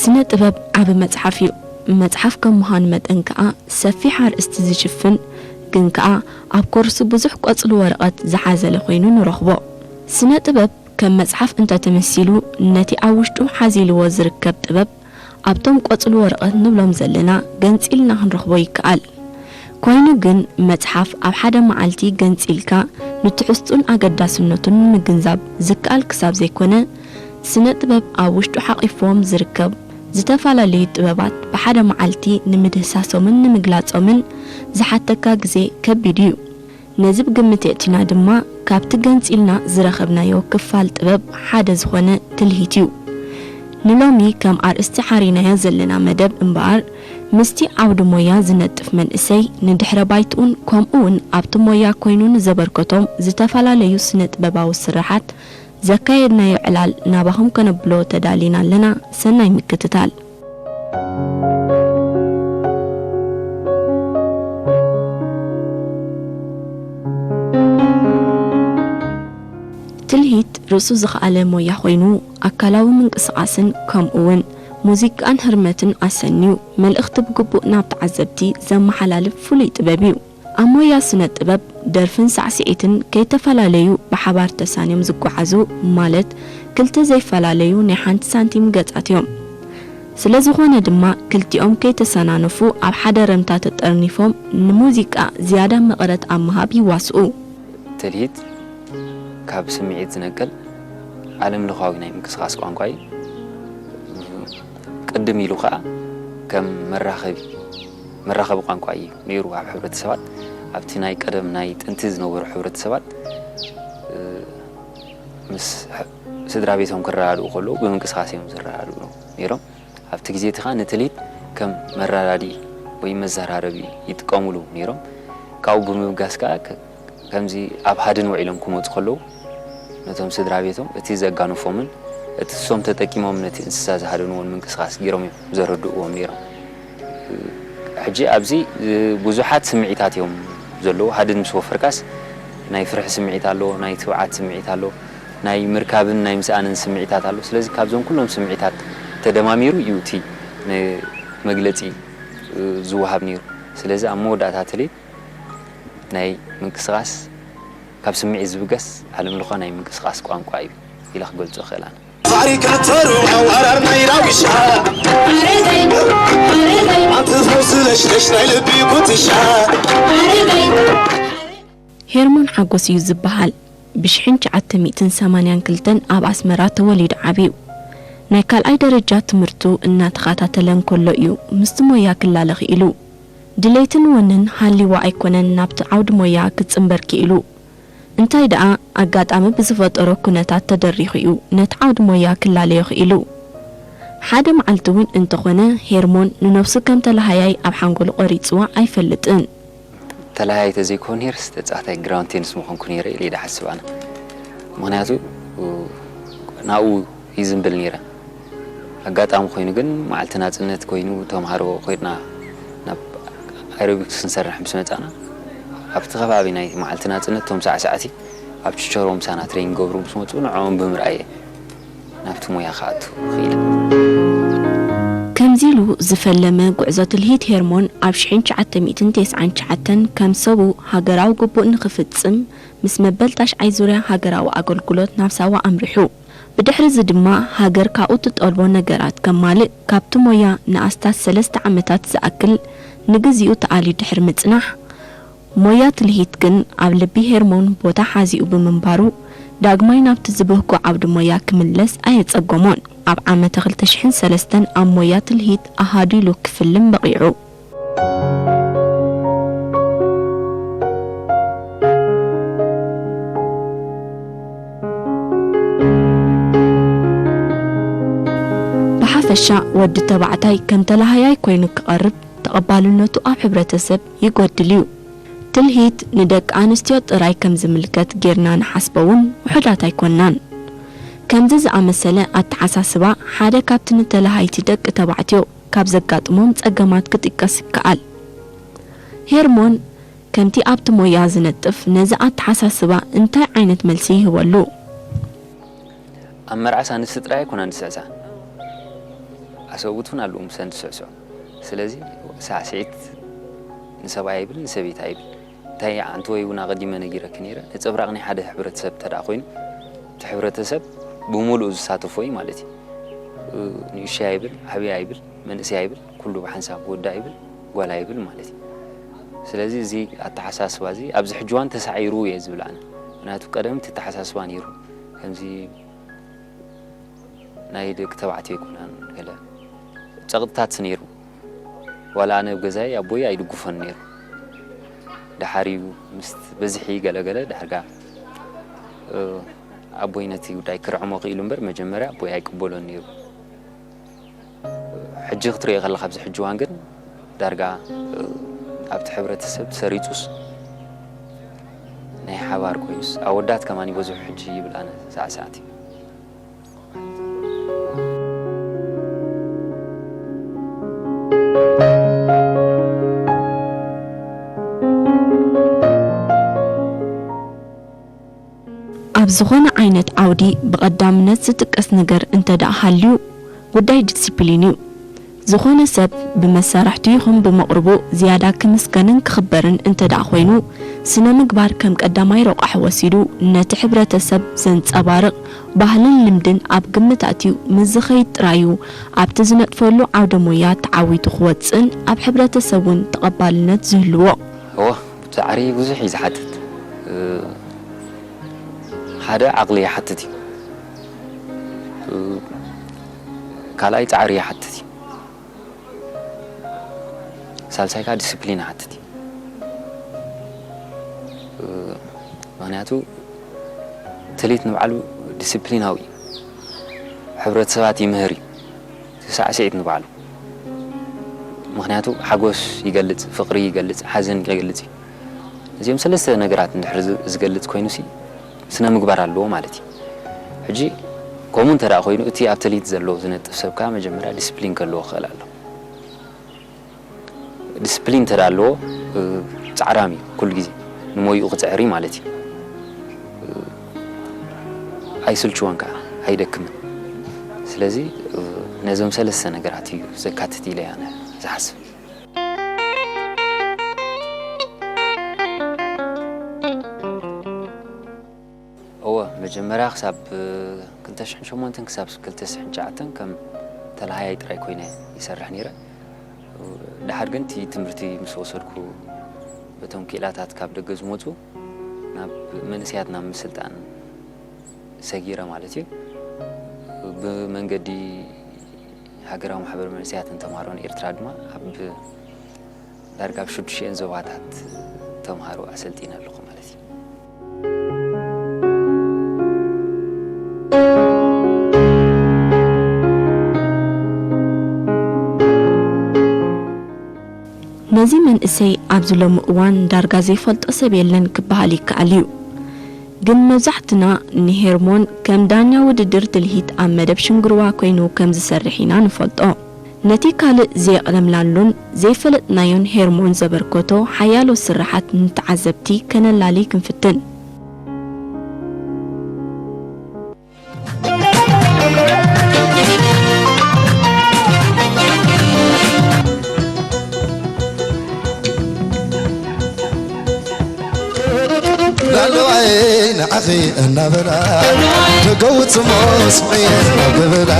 ስነ ጥበብ ዓቢ መጽሓፍ እዩ። መጽሓፍ ከም ምዃኑ መጠን ከኣ ሰፊሕ ኣርእስቲ ዝሽፍን፣ ግን ከኣ ኣብ ኮርሱ ብዙሕ ቆጽሊ ወረቐት ዝሓዘለ ኮይኑ ንረኽቦ። ስነ ጥበብ ከም መጽሓፍ እንተተመሲሉ፣ ነቲ ኣብ ውሽጡ ሓዚልዎ ዝርከብ ጥበብ ኣብቶም ቆጽሊ ወረቐት ንብሎም ዘለና ገንጺልና ክንረኽቦ ይከኣል። ኮይኑ ግን መጽሓፍ ኣብ ሓደ መዓልቲ ገንጺልካ ንትሕዝቱን ኣገዳስነቱን ንምግንዛብ ዝከኣል ክሳብ ዘይኮነ፣ ስነ ጥበብ ኣብ ውሽጡ ሓቒፍዎም ዝርከብ ዝተፈላለዩ ጥበባት ብሓደ መዓልቲ ንምድህሳሶምን ንምግላጾምን ዝሓተካ ግዜ ከቢድ እዩ። ነዚ ብግምት የእቲና ድማ ካብቲ ገንጺልና ዝረኸብናዮ ክፋል ጥበብ ሓደ ዝኾነ ትልሂት እዩ። ንሎሚ ከም ኣርእስቲ ሓሪናዮ ዘለና መደብ እምበኣር ምስቲ ዓውዲ ሞያ ዝነጥፍ መንእሰይ ንድሕረ ባይትኡን ከምኡ እውን ኣብቲ ሞያ ኮይኑ ንዘበርከቶም ዝተፈላለዩ ስነ ጥበባዊ ስርሓት ዘካየድናዮ ዕላል ናባኹም ከነብሎ ተዳሊና ኣለና። ሰናይ ምክትታል። ትልሂት ርእሱ ዝኸኣለ ሞያ ኮይኑ ኣካላዊ ምንቅስቓስን ከምኡ እውን ሙዚቃን ህርመትን ኣሰንዩ መልእኽቲ ብግቡእ ናብ ተዓዘብቲ ዘመሓላልፍ ፍሉይ ጥበብ እዩ። ኣብ ሞያ ስነ ጥበብ ደርፍን ሳዕስዒትን ከይተፈላለዩ ብሓባር ተሳንዮም ዝጓዓዙ ማለት ክልተ ዘይፈላለዩ ናይ ሓንቲ ሳንቲም ገጻት እዮም። ስለ ዝኾነ ድማ ክልቲኦም ከይተሰናነፉ ኣብ ሓደ ረምታ ተጠርኒፎም ንሙዚቃ ዝያዳ መቐረት ኣብ ምሃብ ይዋስኡ። ትልሂት ካብ ስምዒት ዝነቅል ዓለም ለኻዊ ናይ ምንቅስቓስ ቋንቋ እዩ። ቅድም ኢሉ ኸኣ ከም መራኸቢ መራኸቢ ቋንቋ እዩ ነይሩ ኣብ ሕብረተሰባት። ኣብቲ ናይ ቀደም ናይ ጥንቲ ዝነበሩ ሕብረተሰባት ምስ ስድራ ቤቶም ክረዳድኡ ከለዉ ብምንቅስቓስ እዮም ዝረዳድኡ ነይሮም። ኣብቲ ግዜ እቲ ኸኣ ንትልሂት ከም መረዳድኢ ወይ መዘራረቢ ይጥቀምሉ ነይሮም። ካብኡ ብምብጋስ ከኣ ከምዚ ኣብ ሃድን ውዒሎም ክመጹ ከለዉ ነቶም ስድራ ቤቶም እቲ ዘጋንፎምን እቲ እሶም ተጠቂሞም ነቲ እንስሳ ዝሃደንዎን ምንቅስቓስ ገይሮም እዮም ዘረድእዎም ነይሮም። ሕጂ ኣብዚ ብዙሓት ስምዒታት እዮም ዘለዉ። ሃድን ምስ ወፈርካስ ናይ ፍርሒ ስምዒት ኣሎ፣ ናይ ትብዓት ስምዒት ኣሎ፣ ናይ ምርካብን ናይ ምስኣንን ስምዒታት ኣሎ። ስለዚ ካብዞም ኩሎም ስምዒታት ተደማሚሩ እዩ እቲ ንመግለጺ ዝወሃብ ነይሩ። ስለዚ ኣብ መወዳእታ ትልሂት ናይ ምንቅስቓስ ካብ ስምዒት ዝብገስ ዓለም ለኸ ናይ ምንቅስቓስ ቋንቋ እዩ ኢለ ክገልጾ እኽእል ኣነ። ባሕሪ ክልተ ሩቕ ኣዋራር ናይ ራዊሻ ኣንቲ ፈውሲ ለሽለሽ ናይ ልቢ ኩትሻ። ሄርሞን ሓጎስ እዩ ዝበሃል። ብሽሕን ትሽዓተ ሚእትን ሰማንያን ክልተን ኣብ ኣስመራ ተወሊዱ ዓብዩ። ናይ ካልኣይ ደረጃ ትምህርቱ እናተኸታተለ እንከሎ እዩ ምስቲ ሞያ ክላለ ክኢሉ። ድሌትን ወንን ሃልይዎ ኣይኮነን ናብቲ ዓውዲ ሞያ ክጽንበር ክኢሉ። እንታይ ደኣ ኣጋጣሚ ብዝፈጠሮ ኩነታት ተደሪኹ እዩ ነቲ ዓውዲ ሞያ ክላለዮ ክኢሉ። ሓደ መዓልቲ እውን እንተኾነ ሄርሞን ንነብሱ ከም ተላሃያይ ኣብ ሓንጎሉ ቆሪጽዋ ኣይፈልጥን። ተላሃያይ ተዘይኮን ኔርስ ተጻዋታይ ግራውንድ ቴኒስ ምኾንኩ ኔረ ኢለ ይደሓስብ ኣነ። ምኽንያቱ ናብኡ ይዝንብል ኔረ። ኣጋጣሚ ኮይኑ ግን መዓልቲ ናጽነት ኮይኑ ተምሃሮ ኮይድና ናብ ኣሮቢክስ ክንሰርሕ ምስ መጻና ኣብቲ ከባቢ ናይ መዓልቲ ናጽነት ቶም ሳዕሳዕቲ ኣብ ችቸሮ ምሳና ትሬኒንግ ገብሩ ምስ መጹ ንዕኦም ብምርኣየ ናብቲ ሞያ ክኣቱ ክኢለ። ከምዚ ኢሉ ዝፈለመ ጉዕዞ ትልሂት ሄርሞን ኣብ ሽሕን ትሽዓተ ሚእትን ተስዓን ትሽዓተን ከም ሰቡ ሃገራዊ ግቡእ ንኽፍጽም ምስ መበል ታሽዓይ ዙርያ ሃገራዊ ኣገልግሎት ናብ ሳዋ ኣምሪሑ። ብድሕሪ እዚ ድማ ሃገር ካብኡ ትጠልቦ ነገራት ከማልእ ካብቲ ሞያ ንኣስታት ሰለስተ ዓመታት ዝኣክል ንግዚኡ ተኣልዩ ድሕሪ ምጽናሕ፣ ሞያ ትልሂት ግን ኣብ ልቢ ሄርሞን ቦታ ሓዚኡ ብምንባሩ፣ ዳግማይ ናብቲ ዝብህጎ ዓውዲ ሞያ ክምለስ ኣየጸገሞን። ኣብ ዓመተ ክልተ ሽሕን ሰለስተን ኣብ ሞያ ትልሂት ኣሃዱ ኢሉ ክፍልም በቒዑ። ብሓፈሻ ወዲ ተባዕታይ ከም ተላሃያይ ኮይኑ ክቐርብ ተቐባልነቱ ኣብ ሕብረተሰብ ይጎድል እዩ። ትልሂት ንደቂ ኣንስትዮ ጥራይ ከም ዝምልከት ጌርና ንሓስቦ እውን ውሑዳት ኣይኮንናን። ከምዚ ዝኣመሰለ ኣተሓሳስባ ሓደ ካብቲ ንተላሃይቲ ደቂ ተባዕትዮ ካብ ዘጋጥሞም ጸገማት ክጥቀስ ይከኣል። ሄርሞን ከምቲ ኣብቲ ሞያ ዝነጥፍ ነዚ ኣተሓሳስባ እንታይ ዓይነት መልሲ ይህበሉ? ኣብ መርዓስ ኣንስቲ ጥራይ ኣይኮናን ዝስዕሳ። ኣሰብኡት እውን ኣለዉ ምሰን ዝስዕስዑ። ስለዚ ሳዕስዒት ንሰብኣይ ኣይብል፣ ንሰበይቲ ኣይብል። እንታይ ዓንተወይ እውን ኣቐዲመ ነጊረኪ ነይረ። ነጸብራቕ ናይ ሓደ ሕብረተሰብ እንተ ደኣ ኮይኑ፣ እቲ ሕብረተሰብ ብምሉኡ ዝሳተፎ እዩ ማለት እዩ። ንእሽተይ ኣይብል፣ ዓብዪ ኣይብል፣ መንእሰይ ኣይብል፣ ኩሉ ብሓንሳብ ወዲ ኣይብል፣ ጓል ኣይብል ማለት እዩ። ስለዚ እዚ ኣተሓሳስባ እዚ ኣብዚ ሕጂ እዋን ተሳዒሩ እየ ዝብል ኣነ። ምኽንያቱ ቀደም እቲ ኣተሓሳስባ ነይሩ። ከምዚ ናይ ደቂ ተባዕትዮ ኣይኮነን ገለ ጸቕጥታት ነይሩ። ዋላ ኣነ ኣብ ገዛይ ኣቦይ ኣይድግፎን ነይሩ። ደሓር እዩ ምስ በዝሒ ገለገለ ዳርጋ፣ እ፣ ኣቦይ ነቲ ጉዳይ ክርዕሞ ክኢሉ እምበር መጀመርያ ኣቦይ ኣይቅበሎን ነይሩ። ሕጂ ክትሪኦ ከለኻ ኣብዚ ሕጂ እዋን ግን ዳርጋ፣ እ፣ ኣብቲ ሕብረተሰብ ሰሪጹስ ናይ ሓባር ኮይኑስ ኣወዳት ከማን ይበዝሑ ሕጂ ይብል ኣነ ሳዕሳዕቲ። ኣብ ዝኾነ ዓይነት ዓውዲ ብቐዳምነት ዝጥቀስ ነገር እንተ ደኣ ሃልዩ፣ ጉዳይ ዲሲፕሊን እዩ። ዝኾነ ሰብ ብመሳርሕቱ ይኹን ብመቕርቡ ዝያዳ ክምስገንን ክኽበርን እንተ ደኣ ኮይኑ፣ ስነ ምግባር ከም ቀዳማይ ረቋሒ ወሲዱ ነቲ ሕብረተሰብ ዘንጸባርቕ ባህልን ልምድን ኣብ ግምት ኣትዩ ምስ ዝኸይድ ጥራይ እዩ ኣብቲ ዝነጥፈሉ ዓውደ ሞያ ተዓዊቱ ክወጽእን ኣብ ሕብረተሰብ እውን ተቐባልነት ዝህልዎ። እወ፣ ጻዕሪ ብዙሕ እዩ ዝሓትት። እ፣ ሓደ ዓቕሊ ይሓትት እዩ። እ፣ ካልኣይ ጻዕሪ ይሓትት እዩ። ሳልሳይ ከኣ ዲስፕሊን ይሓትት እዩ። እ፣ ምኽንያቱ ትልሂት ንባዕሉ ዲስፕሊናዊ እዩ። ሕብረተሰባት ይምህር እዩ። እቲ ሳዕስዒት ንባዕሉ። ምኽንያቱ ሓጎስ ይገልጽ፣ ፍቕሪ ይገልጽ፣ ሓዘን ይገልጽ እዩ። እዚኦም ሰለስተ ነገራት እንድሕር ዝ-፣ ዝገልጽ ኮይኑሲ ስነ ምግባር ኣለዎ ማለት እዩ። ሕጂ ከምኡ እንተ ደኣ ኮይኑ እቲ ኣብ ትልሂት ዘሎ ዝነጥፍ ሰብ ከኣ መጀመርያ ዲስፕሊን ክህልዎ ክኽእል ኣለዎ። ዲስፕሊን እንተ ደኣ ኣለዎ፣ እ፣ ጻዕራም እዩ ኩሉ ግዜ ንሞይኡ ክጽዕር እዩ ማለት እዩ። እ፣ ኣይስልችዎን ከኣ ኣይደክምን። ስለዚ፣ እ፣ ነዞም ሰለስተ ነገራት እዩ ዘካትት ኢለ እየ ኣነ ዝሓስብ። እወ፣ መጀመርያ ክሳብ ክልተ ሽሕን ሸሞንተን ክሳብ ክልተ ሽሕን ትሽዓተን ከም ተላሃያይ ጥራይ ኮይነ ይሰርሕ ነይረ። ደሓር ግን እቲ ትምህርቲ ምስ ወሰድኩ፣ በቶም ክኢላታት ካብ ደገ ዝመጹ ናብ መንእሰያት ናብ ምስልጣን ሰጊረ ማለት እዩ። ብመንገዲ ሃገራዊ ማሕበር መንእሰያትን ተምሃሮን ኤርትራ ድማ ኣብ ዳርጋ ኣብ ሽዱሽተን ዞባታት ተምሃሮ ኣሰልጢነ ኣለኹ ማለት እዩ። ነዚ መንእሰይ ኣብዚ ሎሚ እዋን ዳርጋ ዘይፈልጦ ሰብ የለን ክበሃል ይከኣል እዩ። ግን መብዛሕትና ንሄርሞን ከም ዳኛ ውድድር ትልሂት ኣብ መደብ ሽንግርዋ ኮይኑ ከም ዝሰርሕ ኢና ንፈልጦ። ነቲ ካልእ ዘየቕለምናሉን ዘይፈለጥናዮን ሄርሞን ዘበርከቶ ሓያሎ ስርሓት ንተዓዘብቲ ከነላሊ ክንፍትን። ላለዋይ ንዓኺ እናበላ ደገውት ስሞ ስምዒ እናበላ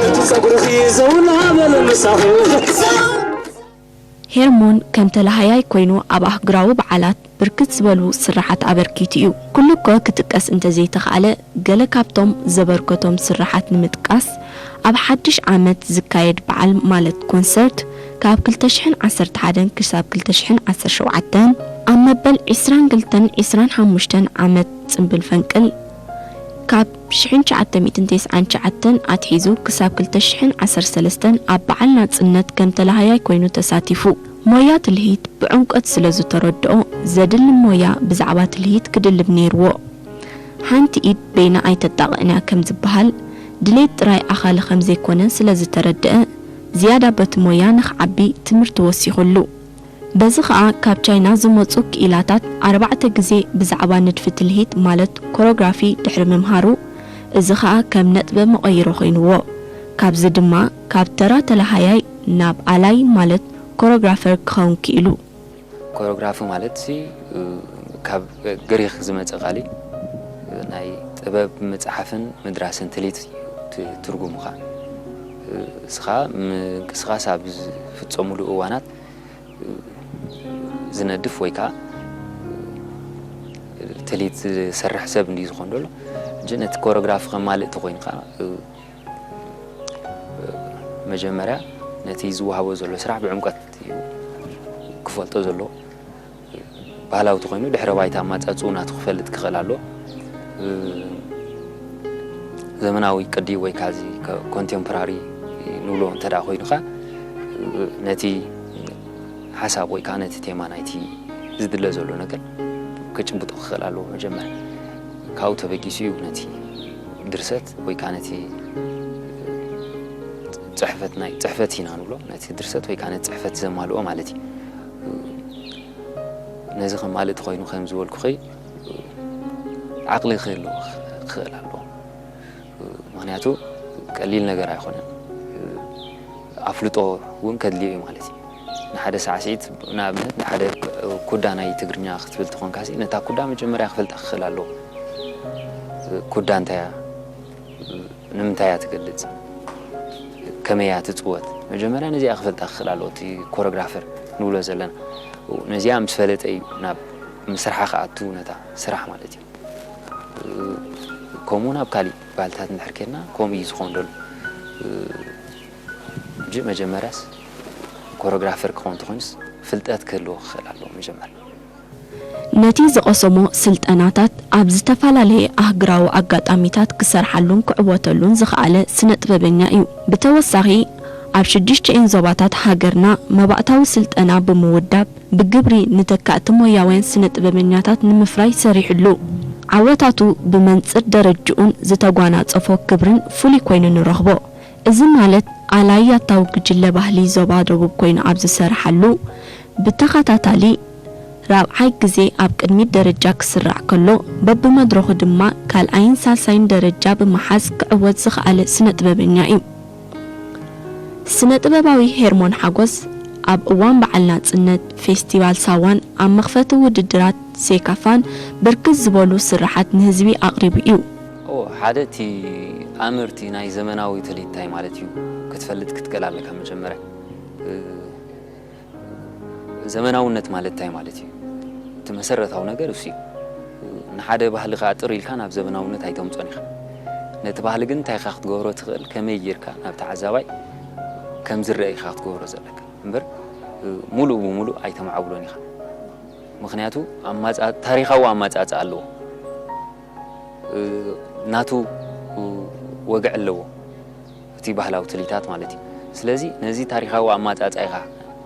እቲ ጸጉርኺ ዘውና በለ ምሳኺ። ሄርሞን ከም ተላሃያይ ኮይኑ ኣብ ኣህጉራዊ በዓላት ብርክት ዝበሉ ስርሓት ኣበርኪቱ እዩ። ኩሉ እኮ ክጥቀስ እንተዘይተኻእለ፣ ገለ ካብቶም ዘበርከቶም ስርሓት ንምጥቃስ፣ ኣብ ሓድሽ ዓመት ዝካየድ በዓል ማለት ኮንሰርት ካብ ክልተ ሽሕን ዓሰርተ ሓደን ክሳብ ክልተ ሽሕን ዓሰርተ ሸውዓተን፣ ኣብ መበል ዕስራን ክልተን ዕስራን ሓሙሽተን ዓመት ጽምብል ፈንቅል ካብ ሽሕን ትሽዓተ ሚእትን ተስዓን ትሽዓተን ኣትሒዙ ክሳብ ክልተ ሽሕን ዓሰርተ ሰለስተን ኣብ በዓል ናጽነት ከም ተላሃያይ ኮይኑ ተሳቲፉ። ሞያ ትልሂት ብዕምቆት ስለ ዝተረድኦ፣ ዘድሊ ሞያ ብዛዕባ ትልሂት ክድልብ ነይርዎ። ሓንቲ ኢድ በይና ኣይተጣቕዕንያ ከም ዝበሃል፣ ድሌት ጥራይ ኣኻሊ ከም ዘይኮነ ስለ ዝተረድአ፣ ዝያዳ በቲ ሞያ ንኽዓቢ ትምህርቲ ወሲኹሉ። በዚ ኸኣ ካብ ቻይና ዝመጹ ክኢላታት ኣርባዕተ ግዜ ብዛዕባ ንድፊ ትልሂት ማለት ኮሮግራፊ ድሕሪ ምምሃሩ፣ እዚ ኸኣ ከም ነጥበ መቐይሮ ኮይንዎ። ካብዚ ድማ ካብ ተራ ተለሃያይ ናብ ኣላይ ማለት ኮሮግራፈር ክኸውን ክኢሉ። ኮሮግራፊ ማለት ሲ ካብ ግሪክ ዝመጸ ቃል እዩ። ናይ ጥበብ ምጽሓፍን ምድራስን ትልሂት እዩ እቲ ትርጉሙ ኸኣ። እስኻ ምንቅስቓስ ኣብ ዝፍጸሙሉ እዋናት ዝነድፍ ወይ ከዓ ትልሂት ዝሰርሕ ሰብ እንድዩ ዝኾን ዘሎ። ሕጂ ነቲ ኮሮግራፊ ከማልእ ተኾይኑ ከዓ መጀመርያ ነቲ ዝወሃቦ ዘሎ ስራሕ ብዕምቀት እዩ ክፈልጦ ዘለዎ። ባህላዊ ተኾይኑ ድሕረ ባይታ ኣማጻጽኡ ናቱ ክፈልጥ ክኽእል ኣለዎ። ዘመናዊ ቅዲ ወይ ከዓ እዚ ኮንቴምፖራሪ ንብሎ እንተ ደኣ ኮይኑ ከዓ ነቲ ሓሳብ ወይ ከዓ ነቲ ቴማ ናይቲ ዝድለ ዘሎ ነገር ከጭብጦ ክኽእል ኣለዎ። መጀመርያ ካብኡ ተበጊሱ እዩ ነቲ ድርሰት ወይ ከዓ ነቲ ጽሕፈት ናይ ጽሕፈት ኢና ንብሎ ነቲ ድርሰት ወይ ከዓ ነቲ ጽሕፈት ዘማልኦ ማለት እዩ። ነዚ ከማልእ ተኾይኑ ከም ዝበልኩኺ ዓቕሊ ክህልዎ ክኽእል ኣለዎ። ምኽንያቱ ቀሊል ነገር ኣይኮነን። ኣፍልጦ እውን ከድልዮ እዩ ማለት እዩ። ንሓደ ሳዕስዒት ንኣብነት ንሓደ ኩዳ ናይ ትግርኛ ክትብል ተኾንካሲ ነታ ኩዳ መጀመርያ ክፈልጣ ክኽእል ኣለዎ። ኩዳ እንታይ እያ? ንምንታይ እያ ትገልጽ? ከመይ እያ ትጽወት? መጀመርያ ነዚኣ ክፈልጣ ክኽእል ኣለዎ እቲ ኮሮግራፈር ንብሎ ዘለና። ነዚኣ ምስ ፈለጠ እዩ ናብ ምስርሓ ክኣቱ ነታ ስራሕ ማለት እዩ። ከምኡ ናብ ካሊእ ባህልታት እንድሕር ኬድና ከምኡ እዩ ዝኾን ዘሎ። ሕጂ መጀመርያስ ኮሮግራፈር ክኸውን ተኾይኑስ ፍልጠት ክህልዎ ክኽእል ኣለዎ መጀመርያ። ነቲ ዝቐሰሞ ስልጠናታት ኣብ ዝተፈላለየ ኣህጉራዊ ኣጋጣሚታት ክሰርሓሉን ክዕወተሉን ዝኸኣለ ስነ-ጥበበኛ እዩ። ብተወሳኺ ኣብ ሽዱሽቲኤን ዞባታት ሃገርና መባእታዊ ስልጠና ብምውዳብ ብግብሪ ንተካእቲ ሞያውያን ስነ-ጥበበኛታት ንምፍራይ ሰሪሕሉ። ዓወታቱ ብመንጽር ደረጅኡን ዝተጓናጸፎ ክብርን ፍሉይ ኮይኑ ንረኽቦ። እዚ ማለት ኣላይ ያታዊ ጉጅለ ባህሊ ዞባ ደቡብ ኮይኑ ኣብ ዝሰርሓሉ፣ ብተኸታታሊ ራብዓይ ግዜ ኣብ ቅድሚት ደረጃ ክስራዕ ከሎ፣ በብመድረኹ ድማ ካልኣይን ሳልሳይን ደረጃ ብምሓዝ ክዕወት ዝኸኣለ ስነ-ጥበበኛ እዩ። ስነ-ጥበባዊ ሄርሞን ሓጎስ ኣብ እዋን በዓል ናጽነት፣ ፌስቲቫል ሳዋን ኣብ መኽፈቲ ውድድራት ሴካፋን ብርክት ዝበሉ ስርሓት ንህዝቢ ኣቕሪቡ እዩ። ኦ፣ ሓደ እቲ ኣምር እቲ ናይ ዘመናዊ ትልሂት እንታይ ማለት እዩ ክትፈልጥ ክትክእል ኣለካ። መጀመርያ ዘመናውነት ማለት እንታይ ማለት እዩ? እቲ መሰረታዊ ነገር እሱ እዩ። ንሓደ ባህሊ ከዓ ጥር ኢልካ ናብ ዘመናውነት ኣይተምፅኦን ኢኻ። ነቲ ባህሊ ግን እንታይ ኢኻ ክትገብሮ ትኽእል፣ ከመይ ጌርካ ናብ ተዓዛባይ ከም ዝረአ ኢኻ ክትገብሮ ዘለካ እምበር ሙሉእ ብሙሉእ ኣይተማዕብሎን ኢኻ። ምኽንያቱ ኣማፃ- ታሪኻዊ ኣማፃፅኣ ኣለዎ። ናቱ ወግዒ ኣለዎ እቲ ባህላዊ ትልሂታት ማለት እዩ። ስለዚ ነዚ ታሪኻዊ ኣማፃፅኣ ኢኻ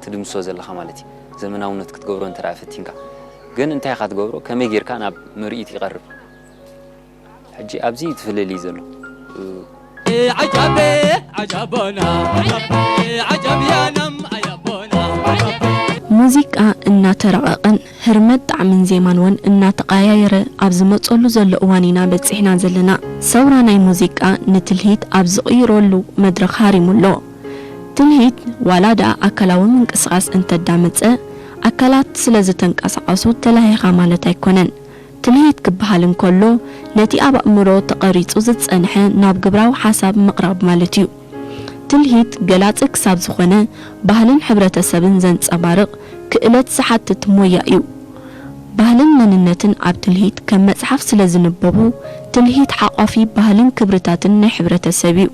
ትድምስሶ ዘለኻ ማለት እዩ። ዘመናውነት ክትገብሮ እንተ ደኣ ፈቲንካ ግን እንታይ ኢኻ ትገብሮ? ከመይ ጌርካ ናብ ምርኢት ይቐርብ? ሕጂ ኣብዚ እዩ እቲ ፍልልይ ዘሎ። ዓጃቤ ዓጃቦና ዓጃቤ ዓጃብያናም ኣያቦና ሙዚቃ እናተረቐቐን ህርመት ጣዕምን ዜማን ወን እናተቐያየረ ኣብ ዝመጸሉ ዘሎ እዋን ኢና በጺሕና ዘለና። ሰውራ ናይ ሙዚቃ ንትልሂት ኣብ ዝቕይረሉ መድረኽ ሃሪሙ ኣሎ። ትልሂት ዋላ ደኣ ኣካላዊ ምንቅስቓስ እንተዳመጸ፣ ኣካላት ስለ ዝተንቀሳቐሱ ተላሂኻ ማለት ኣይኮነን። ትልሂት ክበሃል እንከሎ፣ ነቲ ኣብ ኣእምሮ ተቐሪጹ ዝጸንሐ ናብ ግብራዊ ሓሳብ ምቕራብ ማለት እዩ። ትልሂት ገላጺ ክሳብ ዝኾነ፣ ባህልን ሕብረተሰብን ዘንጸባርቕ ክእለት ዝሓትት ሞያ እዩ። ባህልን መንነትን ኣብ ትልሂት ከም መጽሓፍ ስለ ዝንበቡ፣ ትልሂት ሓቋፊ ባህልን ክብርታትን ናይ ሕብረተሰብ እዩ።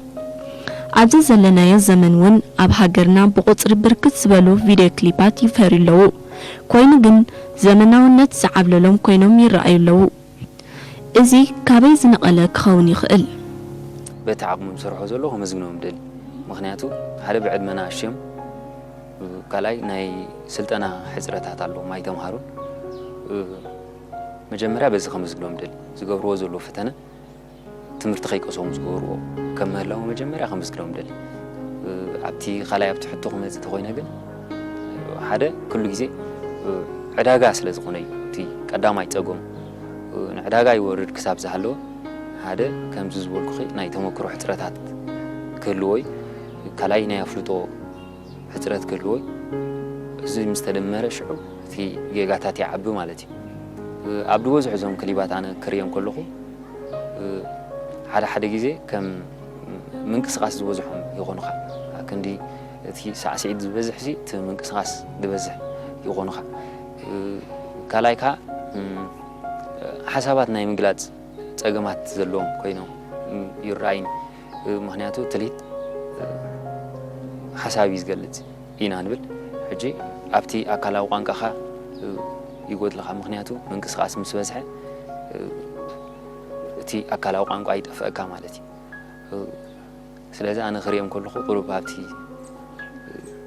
ኣብዚ ዘለናዮ ዘመን እውን ኣብ ሃገርና ብቑጽሪ ብርክት ዝበሉ ቪድዮ ክሊፓት ይፈርዩ ኣለዉ። ኮይኑ ግን ዘመናውነት ዝዓብለሎም ኮይኖም ይረኣዩ ኣለዉ። እዚ ካበይ ዝነቐለ ክኸውን ይኽእል? በቲ ዓቕሞም ዝሰርሖ ዘለዉ ከመስግኖም እደሊ። ምኽንያቱ ሓደ ብዕድመ ንኣሽቱ እዮም፣ ካልኣይ ናይ ስልጠና ሕጽረታት ኣለዎም ኣይተምሃሩን። መጀመርያ በዚ ከመስግኖም እደሊ። ዝገብርዎ ዘለዉ ፈተነ ትምህርቲ ከይቀሰሙ ዝገብርዎ ከም ምህላዉ መጀመርያ ከመስግኖም እደሊ። ኣብቲ ካልኣይ ኣብቲ ሕቶ ክመጽእ ተኾይነ ግን ሓደ ኩሉ ግዜ ዕዳጋ ስለ ዝኾነ እዩ እቲ ቀዳማይ ጸገም። ንዕዳጋ ይወርድ ክሳብ ዝሃለወ ሓደ ከምዚ ዝበልኩኺ ናይ ተመክሮ ሕጽረታት ክህልዎ እዩ። ካልኣይ ናይ ኣፍልጦ ሕጽረት ክህልዎ እዩ። እዚ ምስ ተደመረ ሽዑ እቲ ጌጋታት ይዓቢ ማለት እዩ። ኣብ ዝበዝሑ እዞም ክሊባት ኣነ ክርእዮም ከለኹ ሓደ ሓደ ግዜ ከም ምንቅስቃስ ዝበዝሖም ይኾኑኻ። ኣክንዲ እቲ ሳዕስዒት ዝበዝሕ ሲ እቲ ምንቅስቃስ ዝበዝሕ ይኾኑኻ። ካልኣይ ከዓ ሓሳባት ናይ ምግላጽ ጸገማት ዘለዎም ኮይኖም ይረኣይኒ። ምኽንያቱ ትልሂት ሓሳብ እዩ ዝገልጽ ኢና ንብል። ሕጂ ኣብቲ ኣካላዊ ቋንቋኻ ይጎድልኻ። ምኽንያቱ ምንቅስቃስ ምስ በዝሐ እቲ ኣካላዊ ቋንቋ ይጠፍአካ ማለት እዩ። ስለዚ ኣነ ክርእዮም ከለኹ ቁሩብ ኣብቲ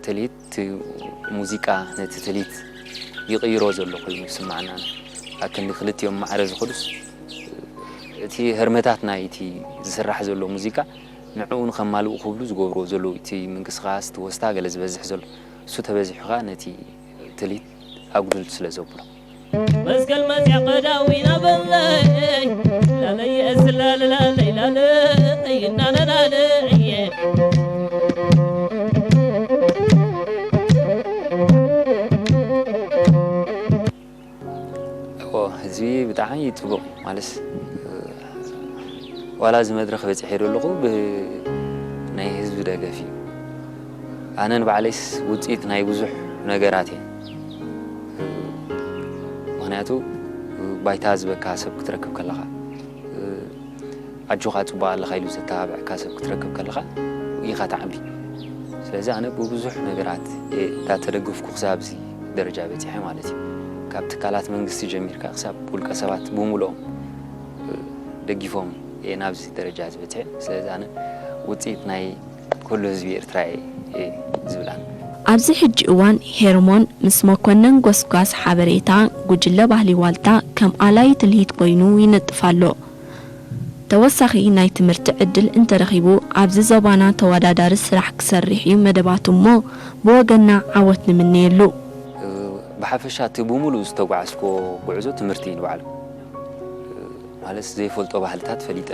ትልሂት እቲ ሙዚቃ ነቲ ትልሂት ይቕይሮ ዘሎ ኮይኑ ይስማዓና። ኣክንዲ ክልቲኦም ማዕረ ዝኸዱስ እቲ ህርመታት ናይ እቲ ዝስራሕ ዘሎ ሙዚቃ ንዕኡ ንኸማልኡ ክብሉ ዝገብርዎ ዘለዉ እቲ ምንቅስቃስ እቲ ወስታ ገለ ዝበዝሕ ዘሎ እሱ ተበዚሑ ኸኣ ነቲ ትልሂት ኣጉድል ስለ ዘብሎ። መስቀል መጽያ ቀዳዊ ናበለይ ላለይ እስላል ላለይ ላለይ እናነላለይ እዎ ህዝቢ ብጣዕሚ ጽቡቕ ማለት ዋላ እዚ መድረኽ በጺሐ ዘለኹ ብናይ ህዝቢ ደገፍ እዩ። ኣነ ንባዕለይስ ውጽኢት ናይ ብዙሕ ነገራት እየ። ምኽንያቱ ባይታ ዝበካ ሰብ ክትረክብ ከለኻ ኣጆኻ ጽቡቕ ኣለኻ ኢሉ ዘተባብዐካ ሰብ ክትረክብ ከለኻ ኢኻ ትዓቢ። ስለዚ ኣነ ብብዙሕ ነገራት እየ እንዳተደገፍኩ ክሳብ እዚ ደረጃ በጺሐ ማለት እዩ። ካብ ትካላት መንግስቲ ጀሚርካ ክሳብ ውልቀ ሰባት ብምልኦም ደጊፎም እየ ናብዚ ደረጃ ዝበጽሐ። ስለዚ ኣነ ውጽኢት ናይ ኩሉ ህዝቢ ኤርትራ እየ ዝብል ኣነ። ኣብዚ ሕጂ እዋን ሄርሞን ምስ መኮነን ጎስጓስ ሓበሬታ ጉጅለ ባህሊ ዋልታ ከም ኣላይ ትልሂት ኮይኑ ይነጥፍ ኣሎ። ተወሳኺ ናይ ትምህርቲ ዕድል እንተረኺቡ ኣብዚ ዞባና ተወዳዳሪ ስራሕ ክሰርሕ እዩ መደባቱ እሞ ብወገንና ዓወት ንምነየሉ። ብሓፈሻ እቲ ብምሉኡ ዝተጓዓዝኮ ጉዕዞ ትምህርቲ እዩ ንባዕሉ። ማለት ዘይፈልጦ ባህልታት ፈሊጠ።